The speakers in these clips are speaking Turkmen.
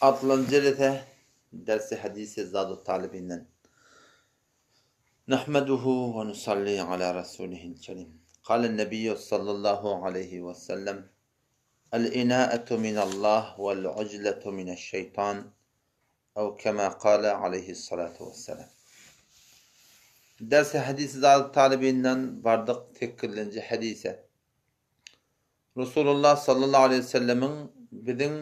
Altynjy jelese Dersi Hadisi Zadut Talibinden. Nahmeduhu we nusalli ala rasulihil kerim. Kalen Nebiyyü sallallahu aleyhi ve sellem El-ina'etu minallah vel-ucletu mineşşeytan ew kema kale aleyhissalatu vesselam. Dersi Hadisi Zadut Talibinden bardyk sekizinji hadise. Resulullah sallallahu aleýhi we sellemiň biziň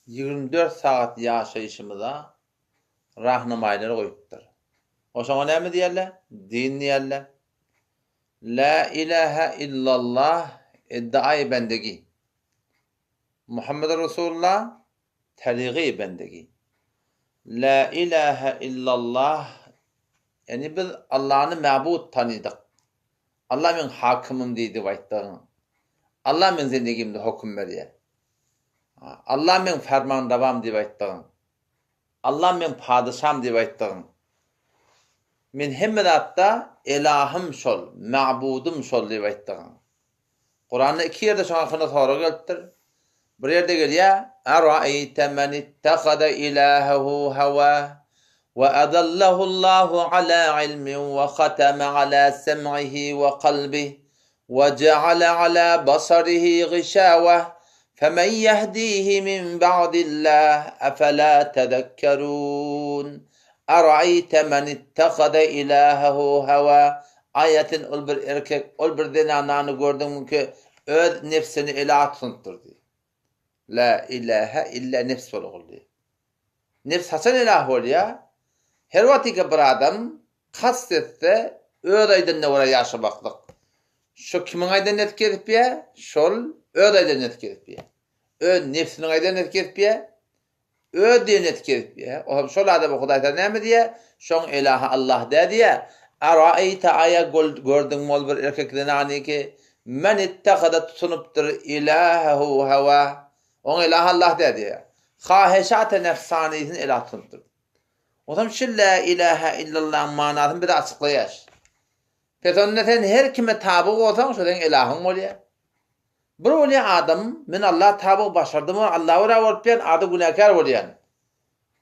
24 sagat ýaşaýşymyza rahnamaýlar goýupdyr. O şoňa näme diýerler? Din diýerler. La ilaha illallah iddiaý bendegi. Muhammed Resulullah terygy bendegi. La ilaha illallah ýagny biz Allany mabud tanydyk. Allah meň hakymym diýdi aýtdygyň. Allah meň zendigimde hokum berýär. Allah meň fermanrewam diýip aýtdygyň. Allah meň padyşam diýip aýtdygyň. Men hemme zatda elahym şol, mabudym şol diýip aýtdygyň. Kuranda iki ýerde şoň hakynda sorag gelipdir. Bir ýerde gelýär, Araýte men ittehada ilahehu hawa we adallahullahu ala ilmin we hatama ala sem'ihi we kalbihi we jeale ala basarihi gişawe femen yehdihi min ba'dillah efela tezekkerun Araýte men ittehada ilahehu hawa Aýatyn ol bir erkek, ol bir zenanany gördüňmi ki, öz nebsini ilah tutunypdyr diýip. La ilahe illa nefs bolgul diýip. Nefs haçan ilah bolýar? Her wagtyky bir adam kast etse, öz aýdanyna görä ýaşamaklyk. Şo kimiň aýdanyny edip gezipýär? Şol öz aýdanyny edip gezipýär. Öz nebsiniň aýdanyny edip gezipýär. Öz diýenini etip gezipýär. Olam şol adama Hudaý Tagala näme diýýär? Şoň ilahy Allah däl diýýär. Araeýte aýa gördüňmi ol bir erkek zenany ki, men ittehada tutunypdyr ilahehu hawa. Oň ilahy Allah däl diýýär. Haheşate nefsanysyny ilah tutunypdyr. Onsoň şu la ilahe illallahyň manysyny bize açyklaýar. Pes onda sen her kime taby bolsaň şo seň ilahyň bolýar. Bir bolýar adam, men Allaha tabyg başardym we Allaha görä bolup bilýän, arda günäkär bolýan.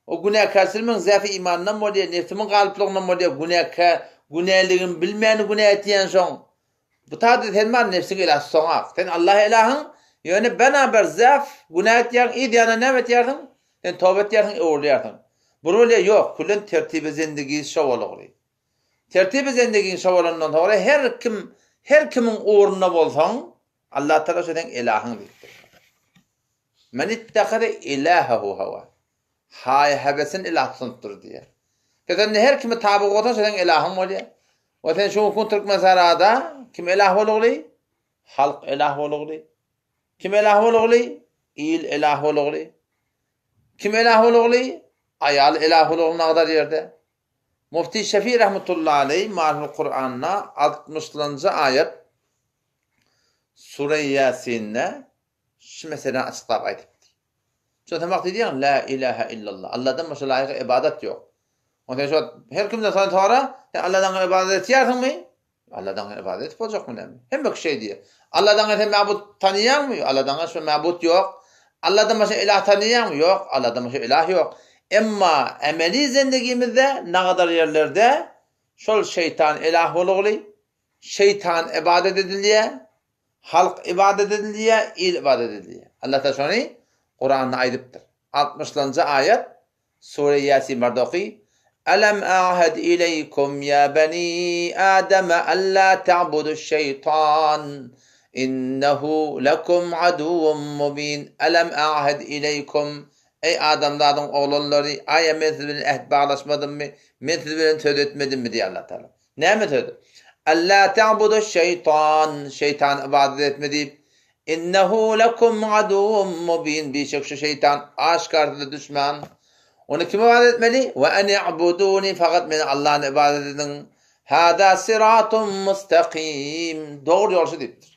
O günäkärçilik meň zäfi imandan bolýar, nebsimiň galyplygyndan bolýar, günäkär, günäligimi bilmän günä etýän şoň. Bu taýda sen bar nebsiňi ilah tutsaňak. Sen Allah ilahyň, ýöne bena bir zäf günä etýäň, yz ýanyna näme etýärsiň? Sen toba etýärsiň, öwrülýärsiň. Bir bolýar ýok, küllen tertibi zendigi şo bolugly. Tertibi zendigiň şo bolandan soňra her kim her kimiň ugrunda bolsaň, Allah Tagala şo seň ilahyň diýipdir. Men ittehade ilahehu hawa. Haý hebesin ilah tutunypdyr diýýär. Pes onda her kime taby bolsaň şo seň ilahyň bolýar. We sen şu gün Türkmensahrada kim ilah bolugly? Halk ilah bolugly. Kim ilah bolugly? Il ilah bolugly. Kim ilah bolugly? Aýal ilah bolugly nagdar ýerde. Mufti Şefi rahmetullahi aleý Maryful Kuranda altmyşlanjy aýat Sure Ýasinde şu meseläni açyklap aýdypdyr. Şo sen wagt diýýäň La ilahe illallah. Allahdan başga laýyk ybadat ýok. Onda sen şo her kimden soň sora, sen Allahdan gaýry ybadat etýärsiňmi? Allahdan gaýry ybadat edip boljakmy näme? Hemme kişi şeý diýýär. Allahdan gaýry sen mabut tanaýaňmy? Allahdan gaýry şo mabut ýok. Allahdan başga ilah tanaýaňmy? Ýok, Allahdan başga ilah ýok. Emma emeli zendigimizde nagadar ýerlerde şol şeýtan ilah bolugly, şeýtan ybadat edilýär, halk ybadat edilýär, il ybadat edilýär. Allah Taala şony Kuranda aýdypdyr. 60-njy aýat Sure Ýasin barda oky, Alam a'had ileýkum ýa bani Adama alla ta'buduş şeýtan innehu lekum aduwwun mubin Alam a'had ileýkum Eý adamzadyň oglanlary aýa men siz bilen äht baglaşmadymmy men siz bilen söz etmedimmi diýýär Allah Taala. Näme söz? Alla ta'buduş şeýtan şeýtana ybadat etme diýip Innehu lekum aduwwun mubin, bişek şu şeýtan aşgär size duşman. Ony kime ybadat etmeli? We en i'buduni, fakat meni Allany ybadat ediň. Hada siratun mustakim, dogry ýol şu diýipdir.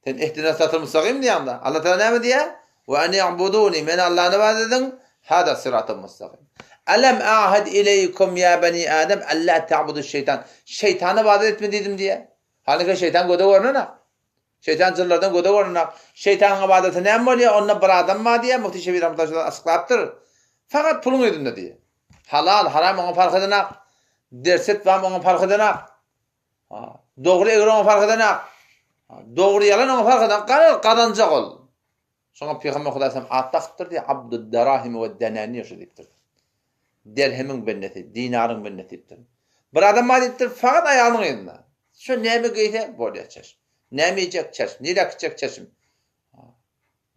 Sen ihdina siratal mustaqim diýýäňda, Allah Taala näme diýýär? We en i'buduni, meni Allany ybadat ediň. Hada siratun mustaqim. Alam a'had ileýkum ýa bani Adam alla ta'budu şeýtan. Şeýtana ybadat etme diýdim diýýär. Halbuki şeýtan göze görnenak. Şeýtan jynlardan göze görnenak. Şeýtanyň ybadaty näme bolýar? Onda bir adam bar diýýär, Mufti Şebir Rahmetullah şeýle açyklapdyr. Fakat puluň ýüzünde diýýär. Halal, haram oňa parh edenak. Derset bam oňa parh edenak. Dogry egri oňa parh edenak. Dogry ýalan oňa parh edenak. Garaz gazanjak ol. Şoňa Pygamber Hudaý sallam at dakypdyr diýýär, Abdud Darahimi we Denanir şu diýipdir. Derhemiň bendesi, dinaryň bendesi diýipdir. Bir adam bar diýipdir, fakat aýalynyň yzynda. Şo näme geýse bolýar çeş. Näme iýjek çeş, nirä gitjek çeşim.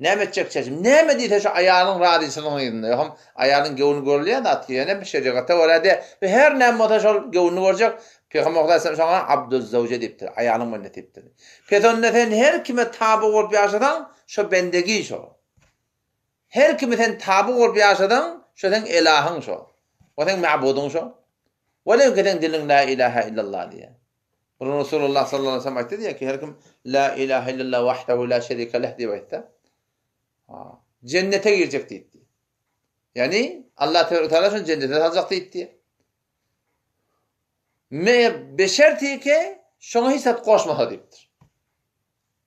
Näme etjek çeşim. Näme diýse şo aýalyň razyçylygynyň yzynda. Ýogsam aýalyň göwni görülýän zat ki, ýöne şerigata görä de we her näme bolsa şol göwnüni görjek. Pygamber Hudaý sallam şoňa Abduz Zawje diýipdir, aýalyň bendesi diýipdir. Pes onda sen her kime taby bolup ýaşasaň, şo bendegi şo. Her kime sen taby bolup ýaşasaň, şo seň elahyň şo. O seň mabudyň şo. Welew ki seň diliň la ilaha illallah diýýär. Bir Resulullah sallallahu aleyhi ve sellem aýtdy diýýär ki, her kim la ilaha illallah wahdahu la şerike leh diýip aýtsa, jennete girjek diýipdi. Ýagny Allah Teala taala şony jennete saljak diýipdi. Me beşerti ki şoňa hiç zat goşmasa diýipdir.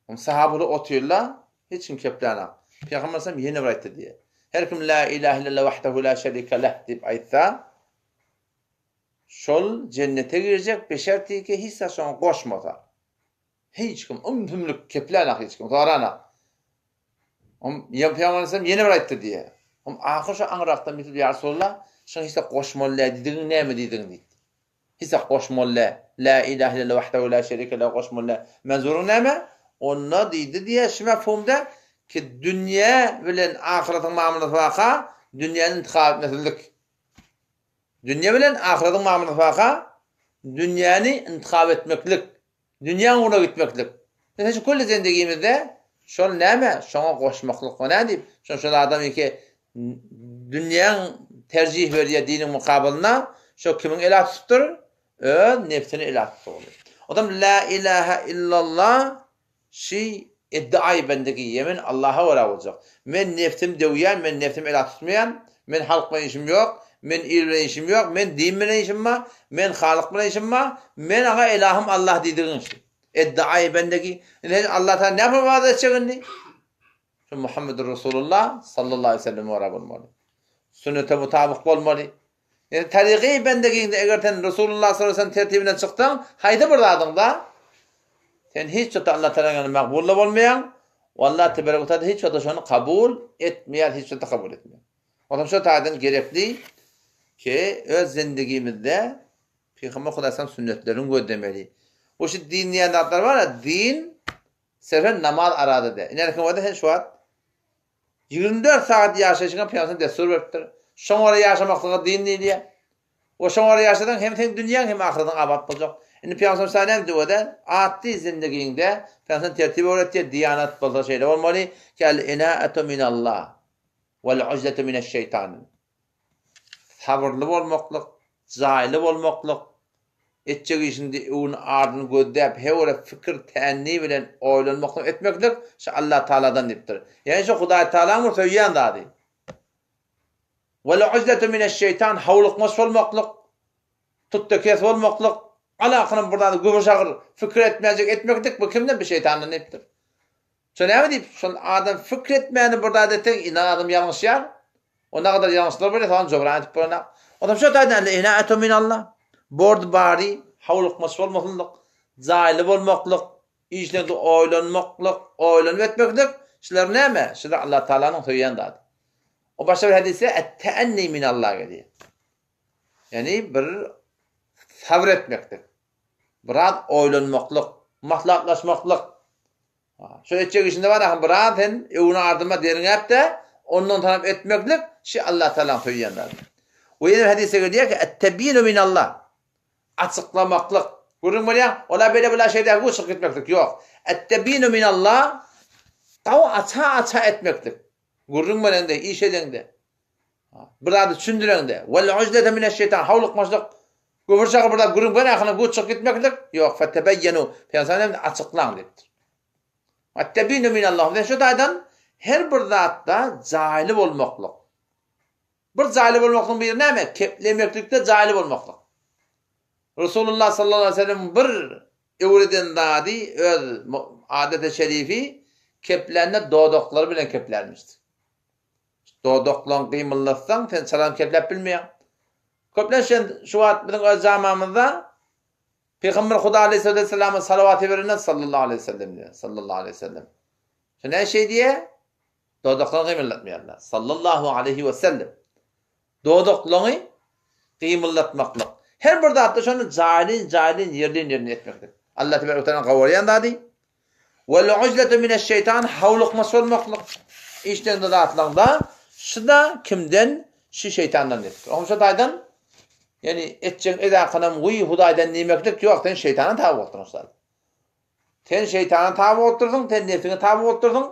Oň sahabalar otyrlar, hiç kim keplänak. Pygamber sallam ýene bir aýtdy diýýär. Her kim la ilaha illallah wahdahu la şerike leh diýip aýtsa, şol jennete girjek, beşerti ki hiç zat şoňa goşmasa. Hiç kim üm-sümlük keplänak hiç kim, soranak. Oň ýa Pygamber sallam ýene bir aýtdy diýýär. Oň ahyr şo aňrakdan bitip ýa Resulallah, şoňa hiç zat goşmaly däl diýdigiň näme diýdigiň diýdi. Hiç zat goşmaly däl. Lä ilahe illallah wahdehu la şerike leh goşmaly däl. Menzuryň näme? Onda diýdi diýýär şu mefhumda ki dünýä bilen ahyratyň mamlasy barka dünýäni intihap etmesizlik. Dünýä bilen ahyratyň mamlasy barka dünýäni intihap etmeklik. Dünýäň ugruna gitmeklik. Mesela şu külli zendigimizde şol näme? Şoňa goşmaklyk. O nädip? Şoň şol adam iki dünýäň terjih berýär diniň mukabylyna, şo kimiň ela tutupdyr? Öz nebsini ela tutupdyr. Odam la ilaha illallah şi iddiaý bendigi ýemin Allaha görä boljak. Men nebsim döwýän, men nebsim ela tutmaýan, men halk bilen işim ýok, men il bilen işim ýok, men din bilen işim bar, men Halyk bilen işim bar, men aňa elahym Allah diýdigiň şi. Iddiaý bendigi. Indi Allah taala näme wada etjek indi? Şu Muhammedur Resulullah sallallahu aleyhi ve sellem görä bolmaly. Sünnete mutabyk bolmaly. Ýani tarygy bendegiňde eger sen Resulullah sallallahu aleyhi ve sellem tertibinden çyksaň, haýsy bir zadyňda sen hiç wagtda Allah Taala ýanynda makbul-da bolmaýaň, we Allah tebarek we taala hiç wagtda şony kabul etmeýär, hiç wagtda kabul etmeýär. Onsoň şo taýdan gerekli ki öz zendigimizde Pygamber Hudaýyň sünnetlerini gözlemeli. Bu şu din diýen zatlar bar-a, din Serhen namaz arada de. Inerki wada sen şu wagt 24 sagat ýaşaýşyňa Pygamber dessur beripdir. Şoňa görä ýaşamaklyga din diýilýär. We şoňa görä ýaşasaň hem seň dünýäň hem ahyratyň abat boljak. Indi Pygamber sana näme diýdi? Atdy zindigiňde Pygamber tertip öwretýär, diýanat bolsa şeýle bolmaly, ki al inaatu minallah wal ujlatu mineş-şeýtan. Sabyrly bolmaklyk, jaýly bolmaklyk, etjek işiňde öwün-ardyny gözläp, hewre fikir, tänni bilen oýlanmaklyk etmeklik şu Allah Tagaladan diýipdir. Ýagny şu Hudaý Tagalaň bir söýýän zady. Wal-ujletu mineş-şeýtan howlukmaç bolmaklyk, tutda-kes bolmaklyk, alakynam bir zady gübür-şagyr fikir etmänjek etmeklik bu kimden? Bu şeýtandan diýipdir. Şo näme diýip, şol adam fikir etmäni bir zat etseň, ine adam ýalňyşýar. O nagadar ýalňyşlar bolýar, soňam jobran edip bolanok. Onsoň şo taýdan al-inaatu minallah. Bordy bary, howlukmaç bolmasynlyk, jaýly bolmaklyk, işlerde oýlanmaklyk, oýlanyp etmeklik, şular näme? Şular Allah Taalanyň söýýän zady. O başga bir hadysda et-teenni minallah gelýär. Ýagny bir sabyr etmeklik, biraz oýlanmaklyk, maslahatlaşmaklyk. Şu etjek işinde bar ahym biraz sen öwüni ardyma derňäp-de, ondan tanap etmeklik şi Allah Tagalaň söýýän zady. We ýene bir hadysda gelýär ki, Et-tebyinu minallah. Açyklamaklyk. Gürrüň bolýar, ola beýle bula şeýle bu çykyp gitmeklik ýok. Et-tebyinu minallah gawy aça-aça etmeklik. Gürrüň bereňde, iş edeňde. Bir zady düşündireňde, Wal-ujlete mineş-şeýtan, howlukmaçlyk, gübür-şagyr bir zat gürrüň ber ahyryna güýç çykyp gitmeklik, ýok, fetebeýýenu, Pygamber näme diýdi, açyklaň diýipdir. Ettebinu minallah, sen şu taýdan her bir zatda jaýly bolmaklyk. Bir jaýly bolmaklygyň biri näme? Keplemeklikde jaýly bolmaklyk. Resulullah sallallahu aleyhi ve sellem bir öwreden zady öz. Adaty şerifi keplände dodaklary bilen keplärmişdi. Dodaklaryňy gymyldatsaň, sen çalam kepläp bilmeýäň. Köplenç sen şu wagt biziň öz zamamyzda Pygamber Huda aleýhissalatu wesselama salawat iberende sallallahu aleýhi wesellem diýýär. Sallallahu aleýhi wesellem. Şu näme şeý diýýär? Dodaklaryny gymyldatmaýarlar. Sallallahu aleýhi wesellem. Dodaklaryňy gymyldatmaklyk. Her bir zatda şony jaýlyn, jaýlyn, ýerlin, ýerlin etmeklik. Allah tebarek we teala gawarýan zady. Wal ujletu mineş-şeýtan howlukmaç bolmaklyk. Işleňde zatlaňda şu-da kimden? Şu şeýtandan diýipdir. Oňa şo taýdan ýani etjegiň edakanam wiý Hudaýdan diýmeklik ýok, sen şeýtana taby bolupdyrsyň şu zat. Sen şeýtana taby bolupdyrsyň, sen nebsiňe taby bolupdyrsyň.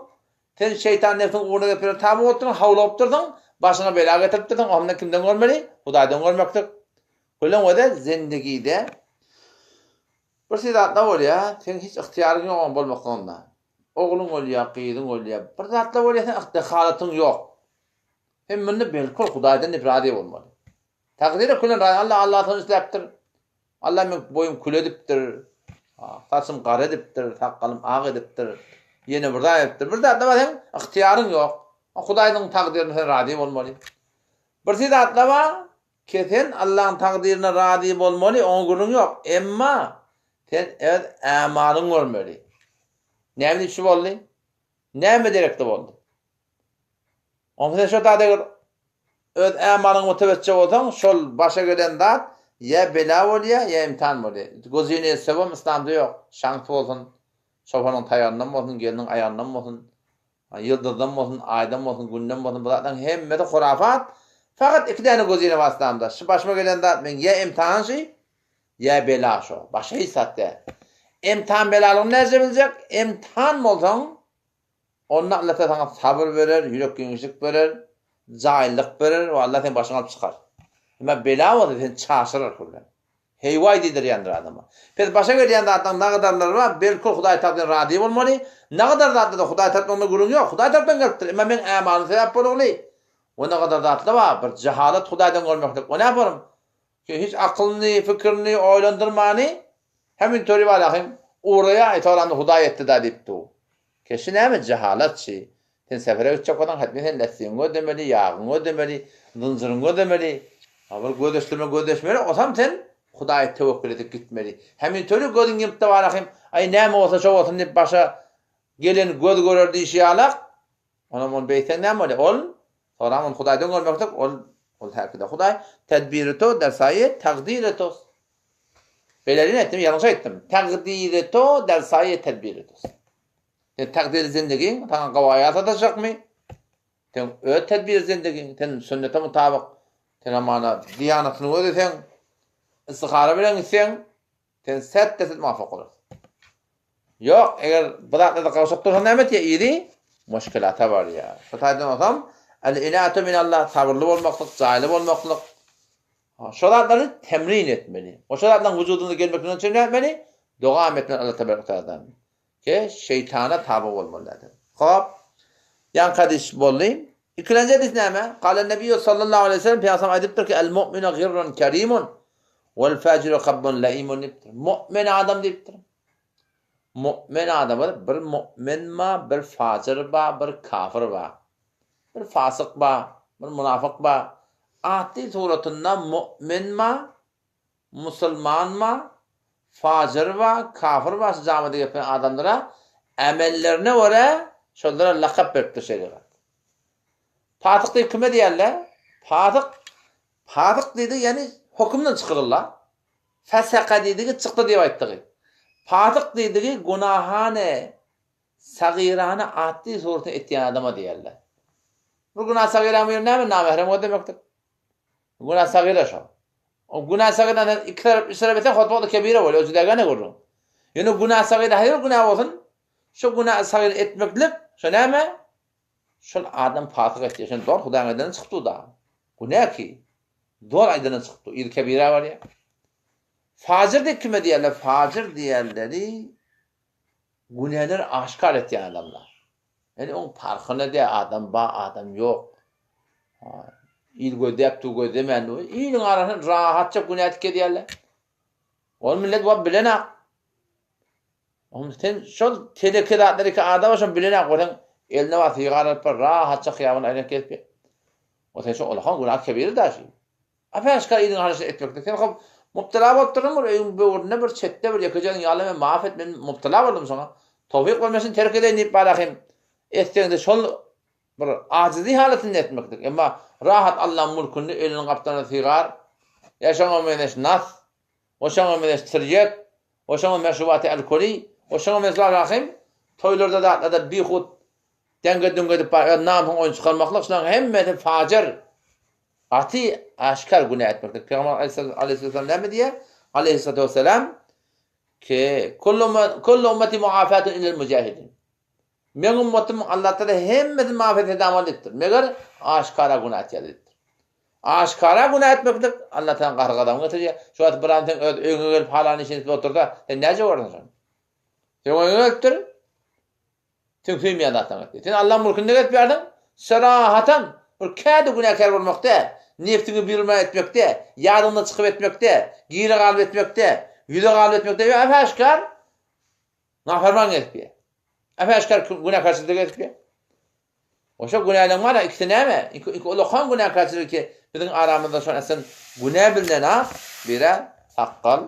Sen şeýtan nebsiň ugruna gepirene taby bolupdyrsyň, howlugypdyrsyň, başyňa bela getiripdirsiň, onda kimden görmeli? Hudaýdan görmeklik. Gülüň özi zendigide bir şey zatlar bolýar, seň hiç ygtyýaryň ýok oň bolmaklygynda. Ogluň ölýär, gyzyň ölýär, bir zatlar bolýar, seň dehalatyň ýok. Sen munda belkul Hudaýdan diýip razy bolmaly. Takdyra külen razy Allah Allah sony isläpdir. Allah meň boýum kül edipdir. Saçym gara edipdir, sakgalym ak edipdir. Ýene bir zat edipdir. Bir zatda bar seň ygtyýaryň ýok. Hudaýyň takdyryna sen razy bolmaly. Bir zatda bar, ki sen Allahyň takdyryna razy bolmaly, oňa gürrüň ýok. Emma sen öz ämalyňy görmeli. Näme diýip şu boldy? Näme derekde boldy? Onda sen şo zada eger öz ämalyňy mütewetjek bolsaň, şol başa gelen zat ýa bela bolýar, ýa imtihan bolýar. Gözüni sebem yslamda ýok. Şans bolsun, çopanyň taýagyndan bolsun, gelniň aýagyndan bolsun, ýyldyzdan bolsun, aýdan bolsun, günden bolsun, bu zatlaryň hemmesi hurafat. Fakat iki däne gözüne bar yslamda. Şu başyma gelen zat meň ýa imtihan şy, ýa bela şo. Başga hiç zat däl. Imtihan belalygyny näce biljek? Imtihan bolsaň, Onda Alla saňa sabyr berer, ýürek giňişlik berer, jaýlyk berer we Alla seniň başyňy alyp çykar. Emma bela bolsa seni çaşyrar kürlen. Heý-waý diýdirýändir adama. Pes başa gelýän zatlaryň nagadarlary bar, belki Hudaý tarapdan razy bolmaly. Nagadar zatlarda Hudaý tarapdan onda gürrüň ýok. Hudaý tarapdan gelipdir. Emma meň ämalym sebäp bolugly. We nagadar zatlar bar, bir jahalat Hudaýdan görmeklik. O näparum? Ki hiç akylyny, fikirini oýlandyrmany hemin töri balahym uraýa aý soranda Hudaý etdi-da diýip dur. Keşi näme jahalatçy. Sen sefere gitjek bolsaň hetmi sen lästigiňi gözlemeli, ýagyňy gözlemeli, zynjyryňy gözlemeli. A bir gözleşdirme gözleşmeli, osam sen Hudaýa töwekgül edip gitmeli. Hemin töri gözüň ýumyp-da balahym aý näme bolsa şo bolsun diýip başa gelen göz görer diýşi ýalak Onam ony beýtseň näme bolýar? Ol, soram ony Hudaýdan görmeklik, ol, ol häkide Hudaý, tedbiri to der saýy takdiri tos. Beýlerini aýtdym, ýalňyş aýtdym. Takdiri to der saýy tedbiri tos. Sen takdiri zindigiň saňa gawy aýal sataşjakmy? Sen öz tedbiri zindigiň, sen sünnete mutabyk, sen hamana diýanatyny gözleseň, istihara bilen gitseň, Sen sätde-sät muwafyk bolarsyň. Ýok, eger bu zatlarda gowşak dursaň näme etýär? Yzy muşkilata barýar. Şu taýdan bolsam, el-inatu minallah, sabyrly bolmaklyk, jaýly bolmaklyk. Şo zatlary temrin etmeli. O şo zatlaryň wujudyňyza gelmekliginden üçin näme etmeli? Dogam etmeli Allah tebarek tealadan. Ki şeýtana taby bolmaly däldir. Hop. Ýaňky hadys boldy. Ikilenji hadys näme? Galen Nebiýu sallallahu aleýhi we sellem Pygamberimiz aýdypdyr ki, El mu'minu girrun kerimun wal fajiru kabbun laimun diýipdir. Mu'min adam diýipdir. Mu'min adam bir mu'min ba, bir fajir ba, bir kafir ba. Bir fasyk ba, bir munafyk ba. Atly suratynda mu'min ba, Musulman bar, fajyr bar, kafir bar şu jamada gepleýän adamlara amellerine görä şolara lakap beripdir şerigat. Pasyk diýip kime diýerler? Pasyk pasyk diýdigi ýagny hökümden çykydylar. Fasaka diýdigi çykdy diýip aýtdygy. Pasyk diýdigi günahany sagyrany atly suratynda etýän adama diýerler. Bir günah sagyranyň biri näme? Namährem gözlemekdir. Günah sagyra şo. O günah sagyradan sen iki tarap, üç tarap etseň hotba kebire bolýar, o juda gene gürrüň. Ýöne günah sagyra haýsy bir günah bolsun, şo günah sagyra etmeklik, şo näme? Şol adam pasyk etýär. Şol dogry Hudaýyň aýdanyny çykyp da. Günä ki. Dogry aýdanyny çykyp dur. Yzy kebire barýar. Fajyr diýip kime diýerler? Fajyr diýerleri günäleri aşkar etýän adamlar. Ýani oň parhyna dä adam ba adam ýok. Il gözläp dur gözlemän dur. Iliň arasynda rahatça günä edip gezýärler. Ol millet wap bilenak. Oňa sen şol teleke zatlary iki adama şony bilenok bolsaň, eline bar sigar alyp bir rahatça hyýabanda aýlanyp gezip ýör. O sen şo ulakan günah kebir da şi. Apäşgär iliň halyşyny etmekde. Sen hop mubtala bolup durdyň bir öýüň böwründe bir çetde bir ýekeje özüň ýaly men maaf et men mubtala boldum şoňa. Towfyk bermesin terk edeýin diýip barahym etseňde şol bir ajyzy halatynda etmeklik. Emma rahat Allaň mulkunda eliniň gapdalynda sigar ýa şoňa meňzeş nas we şoňa meňzeş tirýek we şoňa meşrubaty alkoli we şoňa meňzeş barahym toýlarda zatlarda bihut deňge-düňge edip bar öz namysyňy oýun çykarmaklyk şularyň hemmesi fajyr Gaty aşgär günä etmeklik. Pygamber aleyhisselam näme diýýär? Aleyhissalatu vesselam ki kullu ummeti muafatun illel mujahidin. Meň ummatym Allah Taala hemmesini maaf etse damal diýipdir. Meger aşgara günä etýär diýipdir. Aşgara günä etmeklik Allah Taala gahar-gazabyny getirýär. Şu wagt bir adam seň öz öýüňe gelip halal işini etip otursa, sen näce bolarsyň şony? Seň öýüňe gelipdir. Sen söýmeýän zatlaryňy etdi. Sen Allaň mulkunda gezip ýörsiň, serahatan bir kädi günäkär bolmak däl, nebsiňi birma etmekde, ýadyňdan çykyp etmekde, gire galyp etmekde, ýüze galyp etmekde ýok, äp-äşgär naperman gezip ýör. Äp-äşgär günäkärçilikde gezip ýör. Oşa günäleň bar, ikisi näme? Iki, iki ulakan günäkärçilik ki, biziň aramyzda şon esen günä bilinen ak, biri sakgal,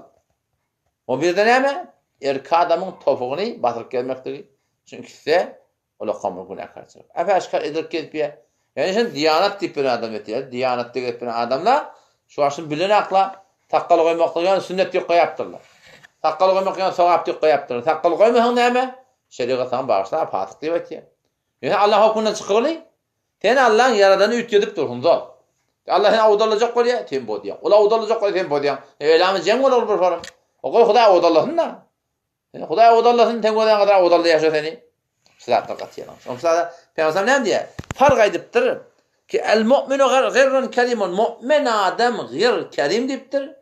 O birde näme? Erki adamyň topugyny basyryp gezmekligi. Çünki ikisi-de ulakan bir günäkärçilik. Äp-äşgär edilip gezip ýör. Ýöne şony diýanat diýip bir adam etýär. Diýanat diýip gezip ýören adamlar şu wagt bilen akla sakgal goýmaklygy ýöne sünnet diýip goýapdyrlar. Sakgal goýmak ýöne sogap diýip goýapdyrlar. Sakgal goýmasaň näme? Şerigat saňa bagyşlar, pasyk diýip aýtýar. Ýöne Allah hökmünden çykygyly Sen Allaň ýaradanyny üýtgedip dursuň zol. Alla seni awdalajak bolýar, sen bozýaň. Ol awdalajak bolýar, sen bozýaň. Elamy jeň bolar bir forum. O goý Hudaý awdalasyn-da. Seni Hudaý awdalasyn, sen gözäň gadar awdallaýar şo seni. Şu zatlar gaty ýalňyş. Onuň üçin Pygamber näme diýýär? Fark aýdypdyr ki el mu'minu gyrrun kerimun. Mu'min adam gyr kerim diýipdir.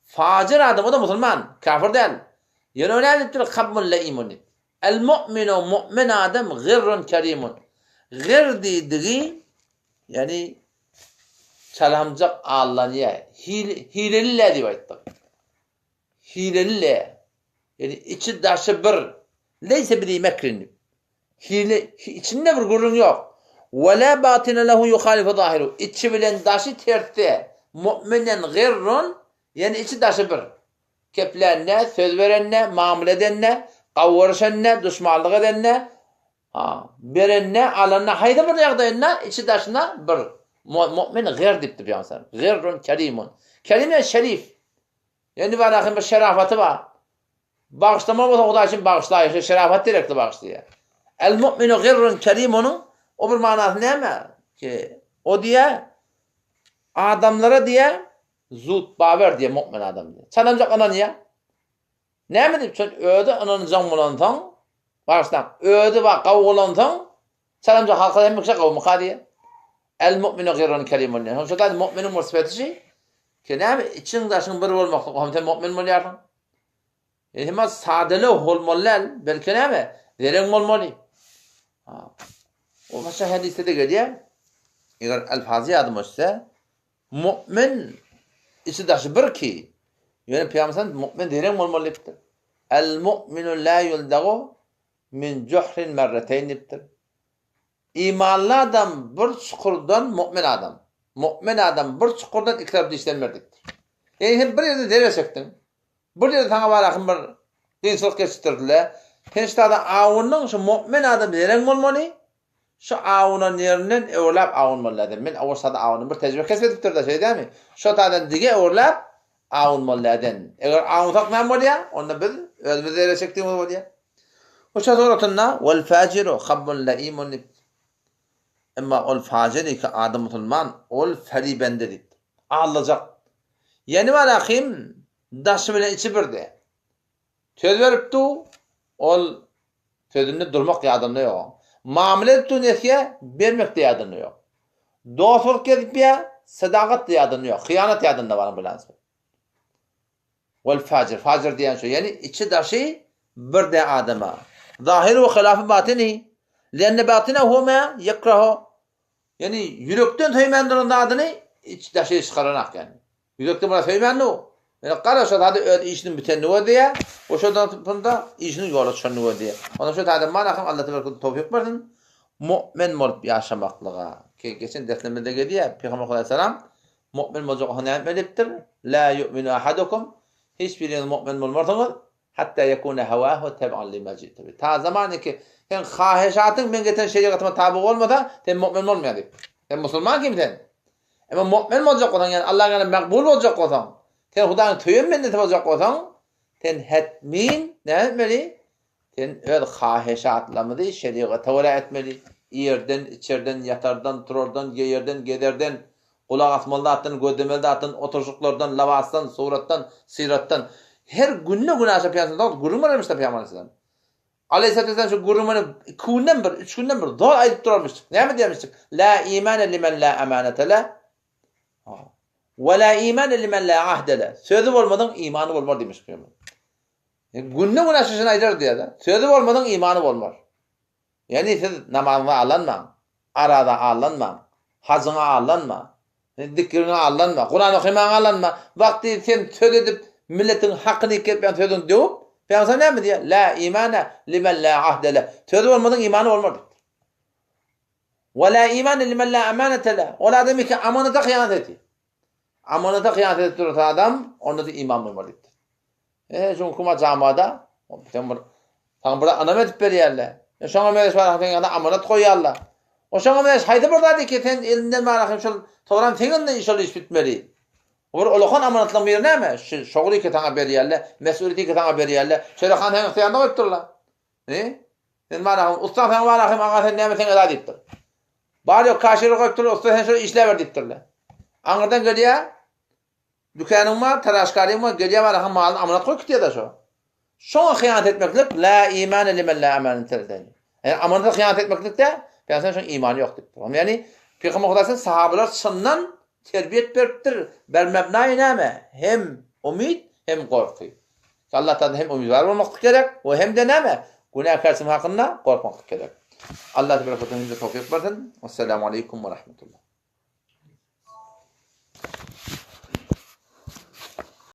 Fajir adam o da musulman, kafir däl. Ýöne o näme diýipdir? Kabmun leimun diýipdir. El mu'minu mu'min adam gyrrun kerimun. Gyr diýdigi, ýagny çalamjak allanýar. Hileli le diýip aýtdyk. Hileli le. Ýagny içi daşy bir. Leýse bizi mekrin diýip. Hile içinde bir gürrüň ýok. Ve la batine lehu yuhalifu zahiru. Içi bilen daşy tersde. Mu'minen gyrrun, ýagny içi daşy bir. Keplände, söz berende, mamla edende, gawuryşanda, duşmanlyk edende, ha, berende, alanda, haýsy bir ýagdaýynda içi-daşyna bir. Mu'min gyr diýipdir Pygamber. Gyrrun kerimun. Kerim ýagny şerif. Ýagny bar ahym bir şerafaty bar. Bagyşlama bolsa Hudaý üçin bagyşlaýar. Şu şerafat gerekli bagyşlaýar. El mu'minu gyrrun kerimunyň o bir manasy näme? Ki o diýä adamlara diýä Zut bawer diýýär mu'min adam diýýär. Çalamjak ynanýar. Näme diýip, şol özi ynanjaň bolansoň, bagyşlaň, özi bar gawy bolansoň, çalamjak halka hemme kişä gawumyka diýýär. El mu'minu gyrrun kerimun diýýär. Şol taýda mu'miniň bir sypaty şi, ki näme içiň daşyň bir bolmaklyk, hem sen mu'min bolýarsyň. Emma sadalöwh bolmaly däl, belki näme? Zereň bolmaly. Ha. O başga hadysda-da gelýär. Eger alfazy ýadyma düşse, Mu'min içi daşy bir ki, ýöne Pygamber mu'min zereň bolmaly diýipdir. El mu'minu la yuldagu min juhrin merreteýn diýipdir. Imanly adam bir çukurdan mu'min adam. Mu'min adam bir çukurdan iki tarap dişlenmer diýipdir. Ýagny sen bir ýerde zerer çekdiň. Bir ýerde saňa barahym bir kynçylyk geçirdiler. Sen şu taýda awundyň, şu mu'min adam zereň bolmaly. Şu awunan ýerinden öwürläp awunmaly däl. Men owaş taýda awundym. Bir tejribe kesip edipdir-de, şeý dälmi? Şo taýdan dige öwürläp awunmaly däl. Eger awunsak näme bolýar? Onda biz özümiz zerer çekdigimiz bolýar. Huşa suratynda wal fajiru habbun laimun diýip. Emma ol fajir iki ady musulman, ol feribende diýip. Aldajak. Ýene bar ahim daşy bilen içi birde. Söz beripdi, ol sözünde durmak ýadynda ýok. Mamla edipdi nesýe, bermek de ýadynda ýok. Dost bolup gezip ýa, sadagat da ýadynda ýok. Hyýanat ýadynda bar bilen. Wal fajir, fajir diýen şu, ýagny içi daşy bir de adama. Zahiru we hilafy batyny. Lenne batynahu ma yekrahu. Ýagny ýürekden söýmän duran zadyny iç daşy çykaranak ýagny. Ýürekden buna söýmän du. Ýöne gara şo zady öz işiniň bitenini gözleýär we şo tarapynda işiniň ýola düşenini gözleýär. Onda şo taýda mana hem Allah tebaraka towfyk bersin mu'min bolup ýaşamaklyga. Ki geçen derslerimizde gelýär, Pygamber aleyhissalam mu'min boljak bolsa näme etmeli diýipdir? La yu'minu ahadukum hiç biriňiz mu'min bolmarsyňyz hatta yekuna hawahu teb'an lima ji'tu bi. Ta zamany ki sen haheşatyň men getiren şerigatyma taby bolmasa sen mu'min bolmaýaň diýipdir. Sen musulman kim sen? Emma mu'min boljak bolsaň, ýagny Allahyň ýanynda makbul boljak bolsaň, sen Hudaýyň söýen bendesi boljak bolsaň, sen hetmin näme etmeli? Sen öz haheşatlarymyzy şerigata görä etmeli. Iýerden, içerden, ýatardan, turardan, geýerden, gezerden, gulak asmaly zatdan, gözlemeli zatdan, oturyşyklardan, lybasdan, suratdan, syratdan her günde günaşa pyýansyn zat gürrüň berermişler Pygamber aleyhisselam. Aleyhissalatu vesselam şu gürrüňini iki günden bir, üç günden bir zor aýdyp durarmyşdyk. Näme diýermişdik? La imane limen la amanete le. We la imane limen la ahde le. Sözi bolmadyň imany bolmar diýmiş pygamber. E, günde gün aşyşyny aýdar diýýär. Sözi bolmadyň imany bolmar. Ýagny siz namazyňa allanmaň, araza allanmaň, hajyňa allanma, zikriňe allanma, Kuran okymaňa allanma. Wagty sen söz edip, milletiň hakyny iýip gelip sözüňi döwüp, Pygamber näme diýýär? La imana limen la ahde le. Sözi bolmadyň imany bolmaz diýipdir. Wa la imana limen la amanata le. Ol adam ki amanata hyýanat etdi. Amanata hyýanat edip dursa adam, onda-da iman bolmaz diýipdir. E, şuň kuma jamada, sen bir saňa bir ynam edip berýärler. E, şoňa meňzeş bar sen ýa amanat goýýarlar. O şoňa meňzeş haýsy bir zat eken sen elinden bar hem şol toran seň elinde şol iş bitmeli. Bir ulakan amanatlaryň biri näme? Şu şogul iki saňa berýärler, mesuliýeti iki saňa berýärler. Çörekhan seň ygtyýaryňda goýup durlar. E? Sen bar hem ussa sen bar hem aga sen näme sen eda diýipdir. Bar ýok kaşiri goýup durlar, ussa sen şol işläber diýipdirler. Aňyrdan gelýär, Dükanyň bar, taraşkaryň bar, gelýär bar, aha malyny amanat goýup gitýär-de şo. Şoňa hyýanat etmeklik la imane limen la amanate leh. Ýagny amanata hyýanat etmeklikde Pygamber şoň imany ýok diýipdir. Ýagny Pygamber Hudaýdan sahabalar çyndan terbiýet beripdir. Bermebnaýy näme? Hem umyt, hem gorky. Allah taala hem umydwar bolmaklyk gerek we hem-de näme? Günäkärçilik hakynda gorkmaklyk gerek. Allah tebaraka we taala hemmämize towfyk bersin. Wessalamu aleýkum we rahmetullah.